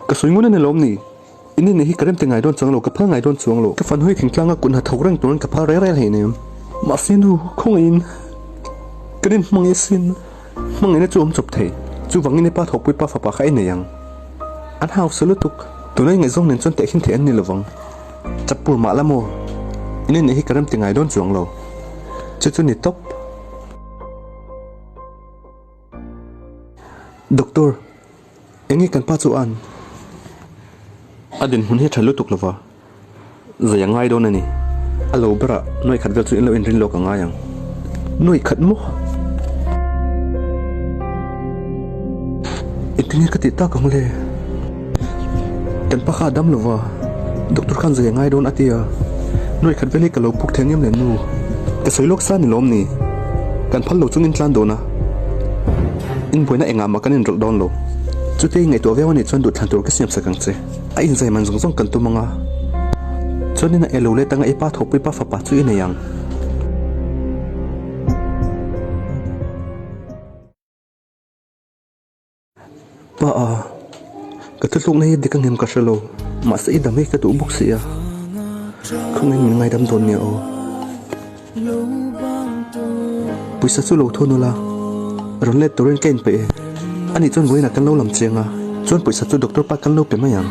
Ka sawi ngun a ni lawm ni? In inneih hi ka rem ti ngai dawn chuang lo, ka phal ngai dawn chuang lo. Ka fan hawi thingtlanga kut hna thawk reng turin ka phal rel rel hleinem. Mahse nu, khawngaihin kan inhmangaih asin. Hmangaihna chu awm chawp thei. Chuvangin i pa thawkpui pa fapa kha i nei ang. An hausa lutuk. Tuna i ngaihzawng nen chuan tehkhin theih an ni lovang. Chapur mah la maw? In inneih hi ka rem ti ngai dawn chuang lo. Chu chu ni tawp. Doctor, enge kan pa chu an? A dinhmun hi a tha lutuk lova, zai a ngai dawn a ni. A lo berah nuai khat vel chu in lo inrin lawk a ngai ang. Nuai khat maw? Engtin nge ka tih tak ang le? Kan pa kha a dam lova, doctor khan zai a ngai dawn a ti a. Nuai khat vel hi ka lo puk thei ang em le nu? Ka sawi lawk sa ni lawm ni? Kan phal lo chungin tlan dawn a, inbuaina engah mah kan inrawlh dawn lo. Chutia i ngaihtuah viau a nih chuan duhthlan tur ka siam sak ang che. A inzai man zawng zawng kan tum ang a, chuanin a elo let anga i pa thawhpui pa fapa chu i nei ang. Pa a, ka thuthlukna hi dik a ngem ka hre lo, mahse i dam hi ka duh bawk si a, khawngin min ngaidam dawn nia aw. Pawisa chu lo thawn ula, rawn let turin ka inpeih e, ani chuan vawiinah kan lo lam chiang a, chuan pawisa chu doctor pa kan lo pe mai ang.